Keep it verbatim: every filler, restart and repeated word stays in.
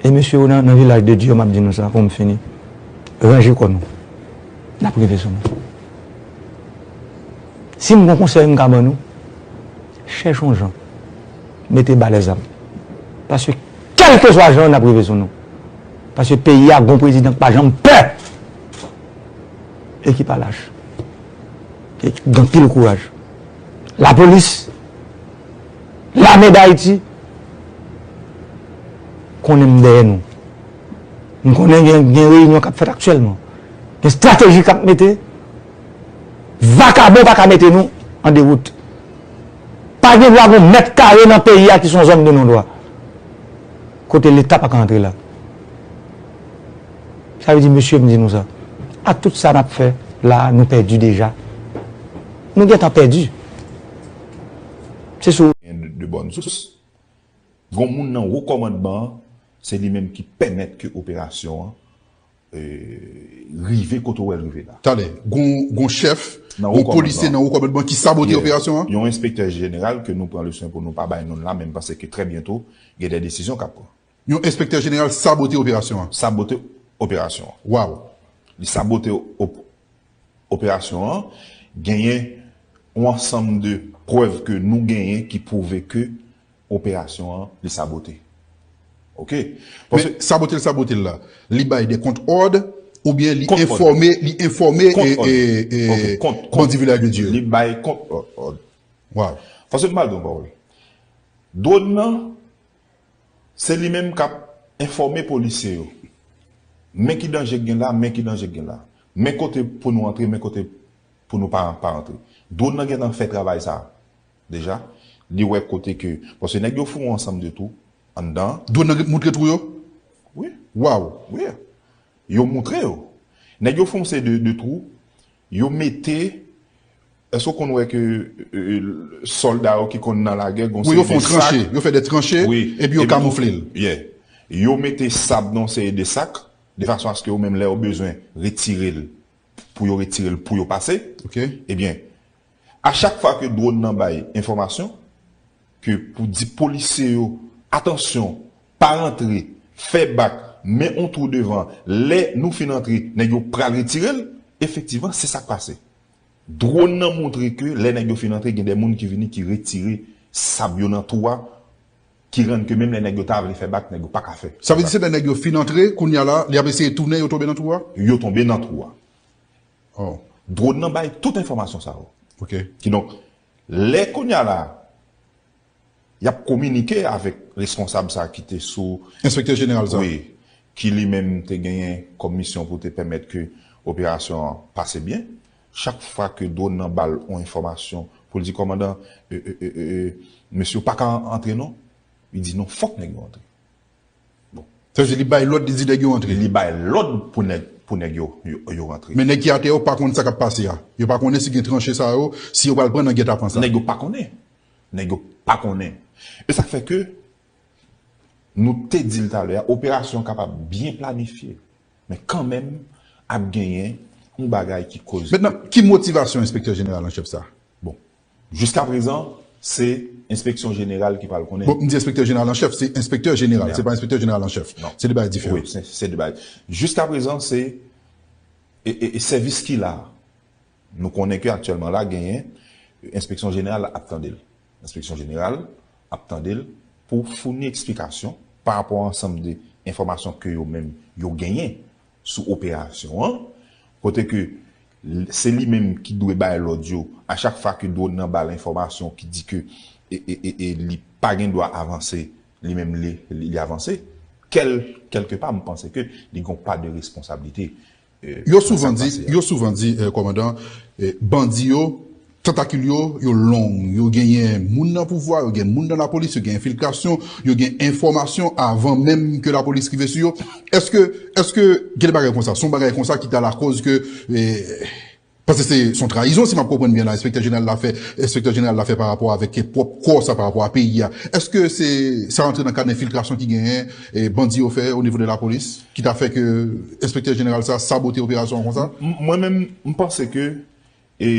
E mesye yo nan, nan vilaj de Dye, m ap di nou sa pou m fini. Ranje kò nou. N ap rive sou nou. Si m gon konsèy m ka ban nou, chèche yon jan. Mete ba lèzam. Paske kèlkeswa jan, n ap rive sou nou. Paske peyi a gon prezidan k pa janm pè. E ki pa lach. E ki gen anpil kouraj. Lapolis, Lame Dayiti, konnen m dèyè nou. M konnen gen, gen reyinyon k ap fèt aktyèlman. Gen estrateji k ap mete. Vakabon pa ka mete nou an dewout. Pa gen dwa gen yon mèt kare nan peyi a ki se yon zòn de non dwa. Kote Leta pa ka antre la. Sa vle di, mesye, m di nou sa. Ak tout sa n ap fè la, nou pèdi deja. Nou gentan pèdi. Se sou. De, de bòn sous. Gon moun nan wo kòmandman an, se li menm ki pèmèt ke operasyon an, eh, rive kote w wè l rive la. Talè, gon, gon chèf, gon polisye nan wo kòmandman ki sabote operasyon an? Yon enspektè jeneral ke nou pran le swen pou nou pa bay non l la, men m panse ke trè byento, gen de desizyon k ap pran. Yon enspektè jeneral sabote operasyon an? Sabote operasyon an. Waw. Li sabote op-, operasyon an, genyen yon ansanm de prèv ke nou genyen ki pwouve ke operasyon an, li sabote. Oke? Men sabote l, sabote l la, li bay de kont òd, oubyen li enfòme, li enfòme bandi Vilaj de Dye yo? Li bay kont òd. Waw. Paske m pral di yon pawòl. Dwòn nan, se li menm k ap enfòme polisye yo. Men ki danje k gen la, men ki danje k gen la. Men kote pou nou antre, men kote pou nou pa, pa antre. Dwòn nan gentan fè travay sa a. Deja, li wè kote ke, paske nèg yo fè yon ansanm de twou anndan. Dwòn nan moutre twou yo? Wi. Waw. Wi. Yo moutre yo. Nèg yo fè yon seri de, de twou, yo mete, èske w konn wè ke, eh, sòlda yo ki konn nan lagè, gon seri de sak. Wi, yo fè yon tranche, yo fè de tranche, epi yo kamoufle l. Yeah. Yo mete sab nan yon seri de sak, de fason aske yo menm lè yo bezwen retire l, pou yo retire l, pou yo pase. Oke. Ebyen, a chak fwa ke dwòn nan bay enfòmasyon, ke pou di polisye yo, atansyon, pa rantre, fè bak, men yon twou devan, lè nou fin antre, nèg yo pral retire l, efektivman, se sa k pase. Dwòn nan montre ke lè nèg yo fin antre, gen de moun ki vini ki retire sab yo nan twou a, ki rann ke menm lè nèg yo ta vle fè bak, nèg yo pa ka fè. Sa vle di se lè nèg yo fin antre, kounye a la, li ap eseye tounen, yo tonbe nan twou a? Yo tonbe nan twou a. Oh. Dwòn nan bay tout enfòmasyon sa yo. Oke. Kidonk, lè kounye a la, y ap kominike avèk responsab sa ki te sou. Enspektè jeneral sa. Wi, ki li menm te genyen kòm misyon pou te pèmèt ke operasyon an pase byen. Chak fwa ke dwòn nan ba l yon enfòmasyon pou l di, kòmandan, e, e, e, e, e, mesye yo pa ka antre non, li di non, fòk nèg yo antre. Bon. Sa vle di li bay lòd, li di nèg yo antre. Li bay lòd pou nèg, pou nèg yo, yo, yo rantre. Men nèg ki atè yo pa konn sa k ap pase a. Yo pa konnen si gen tranche sa yo, si yo pral pran nan gètapan sa. Nèg yo pa konnen. Nèg yo pa konnen. E sa k fè ke nou te di l talè a, operasyon an kapab byen planifye. Men kanmenm, ap genyen yon bagay ki koze. Mentnan, ki motivasyon enspektè jeneral an chèf sa? Bon, jiskaprezan, se enspeksyon jeneral ki pral konnen. Bon, m di enspektè jeneral an chèf, se enspektè jeneral, se pa enspektè jeneral an chèf. Non. Se de bagay diferan. Wi, se, se de bagay. Jiskaprezan, se, e, e, e sèvis ki la a. Nou konnen ke aktyèlman la, genyen, enspeksyon jeneral ap tande l. Enspeksyon jeneral ap tande l pou founi eksplikasyon pa rapò a ansanm de enfòmasyon ke yo menm yo genyen sou operasyon an, kote ke l-, se li menm ki dwe bay lòd yo a chak fwa ke dwòn nan ba l enfòmasyon ki di ke e, e, e, e li pa gen dwa avanse, li menm li, li, li avanse. Kèl-, kèlkepa, m panse ke li gon pa de responsablite. Yo souvan di, yo souvan di, eh, kòmandan, eh, bandi yo, tantakil yo, yo long. Yo genyen moun nan pouvwa, yo gen moun nan lapolis, yo gen enfiltrasyon, yo gen enfòmasyon avan menm ke lapolis rive sou yo. Èske, èske gen de bagay konsa? Se yon bagay konsa ki ta lakòz ke, eh, paske se, se yon trayizon, si m ap konprann byen la, enspektè jeneral la fè, enspektè jeneral la fè pa rapò avèk pwòp kò sa, pa rapò a peyi a. Èske se, sa rantre nan kad enfiltrasyon ki genyen, eh, bandi yo fè o nivo de lapolis? Ki ta fè ke enspektè jeneral sa sabote operasyon an konsa? M-, mwen menm, m panse ke, e,